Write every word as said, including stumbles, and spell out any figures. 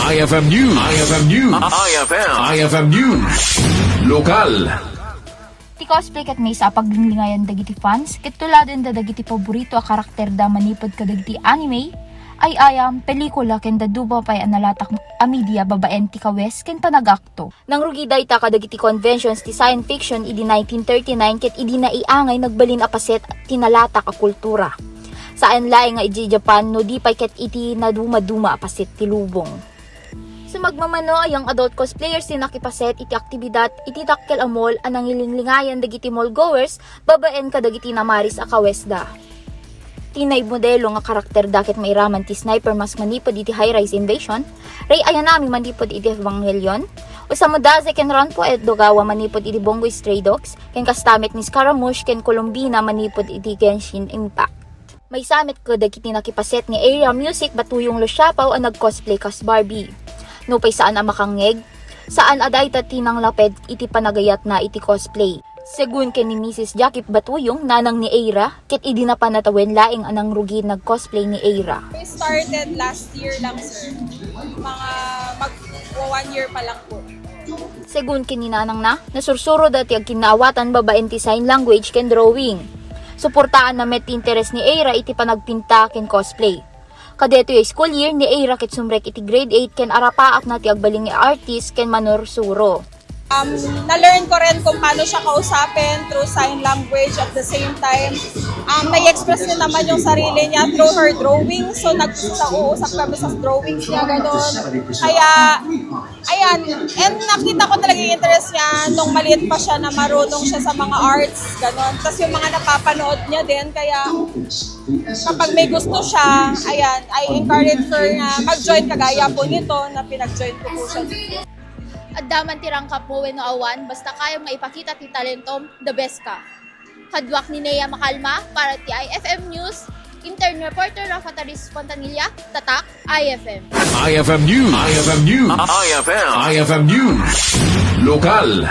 I F M News. I F M News. I F M. I F M News. Lokal. Ti cosplay ket maysa a paglinglingayan dagiti fans ket tuladenda dagiti paborito a karakterda manipud kadagiti anime, ay-ayam, pelikula ken dadduma pay a nalatak a media babaen ti kawes ken panagakto. Nangrugi dayta kadagiti conventions ti science fiction idi nineteen thirty-nine ket idi naiangay nagbalin a paset ti nalatak a kultura. Saan laeng nga iti Japan no di pay ket iti nadumaduma a paset ti lubong. Sumagmamano a young adult cosplayers ti nakipaset iti aktibidad iti dakkel a mall a nangilinglingayan dagiti mall goers babaen kadagiti namaris a kawesda. Ti naimodelo nga karakterda ket mairaman ti Sniper Mask manipud iti High Rise Invasion, Rei Ayanami manipud iti Evangelion, Osamu Daze ken Ranpo Edogawa manipud iti Bungo Stray Dogs, ken kasta met ni Scaramouche ken Colombina manipud iti Genshin Impact. Maysa met kadagiti nakipaset ni Eira Music Batuyong Losiapaw a nag-cosplay kas Barbie. Nupay saan a makangngeg, saan a dayta ti nanglaped iti panagayatna iti cosplay. Segun ken ni Misis Jackie Batuyong, nanang ni Eira, ket idi napan a tawen laeng a nangrugi nag-cosplay ni Eira. We started last year lang, sir. Mga mag one year pa lang po. Segun ken ni nanangna, nasursuroda ti agkinnaawatan babaen ti sign language ken drawing. Suportaanna met ti interes ni Eira iti panagpinta ken cosplay. Kadaytoy a school year ni Eira ket sumrek iti grade eight ken arapaapna ti agbalin nga artist ken manursuro. Um, na-learn ko rin kung paano siya kausapin through sign language. At the same time, um, nai-express niya naman yung sarili niya through her drawing. So, nag-uusap kami sa drawings niya, ganun. Kaya, ayan, and nakita ko talaga yung interest niya nung maliit pa siya na marunong siya sa mga arts, ganun. Tapos yung mga napapanood niya din, kaya kapag may gusto siya, ayan, I encourage her na mag-join kagaya po nito na pinag-join ko po siya. Adda man ti rangkapmo wenno awan, basta kayam nga ipakita ti talentom, the best ka. Kaduak ni Nea Macalma para ti I F M News, intern reporter Rafa Taris Fontanilla, Tatak, I F M. I F M News. I F M News. I F M. I F M News. Lokal.